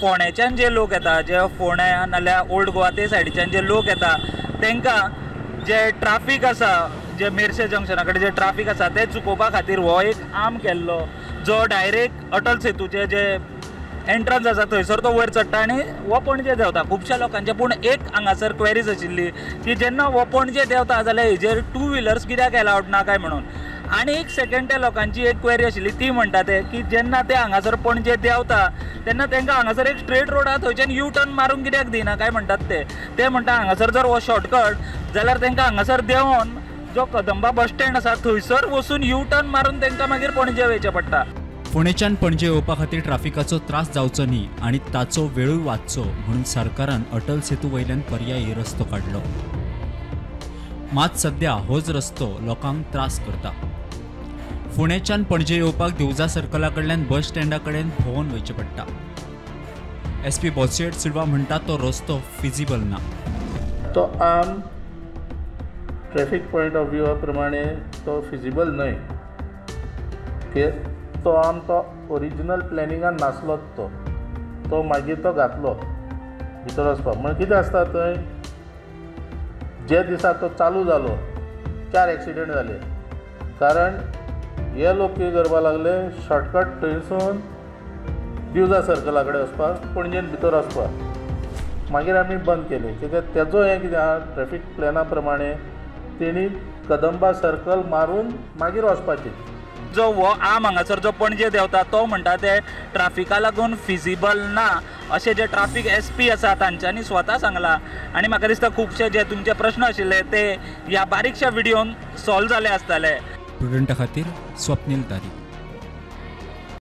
फोंड्याच्यान जे लोक येता, जे फोंड्या नाल्यार ओल्ड गोवा ते सायडीच्यान जे लोक येता तांकां जे ट्राफीक आसा, जे मेरशे जंक्शना कडेन जे ट्राफीक आसा ते चुकोवपा खातीर हो एक आर्म केल्लो जो डायरेक्ट अटल सेतूचे जे एंट्रन्स आसा थंयसर तो वयर चडटा आनी हो पणजे देंवता. खुबश्या लोकांचे पूण एक हांगासर क्वेरीज आशिल्ली की जेन्ना हो पणजे देंवता जाल्यार हेजेर टू व्हिलर्स कित्याक एलावड ना काय म्हणून. आनी एक सेकेंड त्या लोकांची एक क्वेरी आशिल्ली ती म्हणटा ते की जेन्ना ते हांगासर पणजे देंवता तेन्ना तांकां हांगासर एक स्ट्रेट रोड आहा थंयच्यान यू टर्न मारूंक कित्याक दिना काय म्हणटात ते. ते म्हणटा हांगासर जर हो शॉर्टकट जाल्यार तांकां हांगासर देंवोन जो कदंबा बस स्टँड आसा थंयसर वचून यू टर्न मारून तांकां मागीर पणजे वयचें पडटा. फोंडेच्यान पणजे येवपा खातीर ट्राफिकाचो त्रास जावचो न्ही आनी ताचो वेळूय वाचचो म्हणून सरकारान अटल सेतू वयल्यान पर्यायी रस्तो काडलो. मात सध्या होच रस्तो लोकांक त्रास करता. फोंडेच्यान पणजे येवपाक दिवजा सर्कला कडल्यान बस स्टँडा कडेन भोंवन वयचें पडटा. एस पी बॉसिएट सिल्वा म्हणटा तो रस्तो फिजिबल ना. तो आर्म ट्रॅफिक पॉयंट ऑफ व्यूवा प्रमाणे तो फिजिबल न्हय. तो आम तो ओरिजिनल प्लॅनिंगान नासलोच, तो तो मागीर तो घातलो भितर वचपाक. म्हण कितें आसता थंय जे दिसा तो चालू जालो 4 एक्सिडंट जाले. कारण हे लोक कितें करपाक लागले, शॉर्टकट थंयसून दिवजा सर्कला कडेन वचपाक, पणजेन भितर वचपाक. मागीर आमी बंद केले कित्याक तेजो हें कितें आहा ट्रॅफीक प्लॅना प्रमाणे तेणी कदंबा सर्कल मारून मागीर वचपाचें. जो हो आर्म हांगासर जो पणजे देंवता तो म्हणटा ते ट्राफिका लागून फिजिबल ना अशें जे ट्राफीक एस पी आसा तांच्यांनी स्वता सांगलां. आनी म्हाका दिसता खुबशे जे तुमचे प्रश्न आशिल्ले ते ह्या बारीकश्या व्हिडियोन सॉल्व जाले आसतले. प्रुडंटा खातीर स्वप्नील तारी.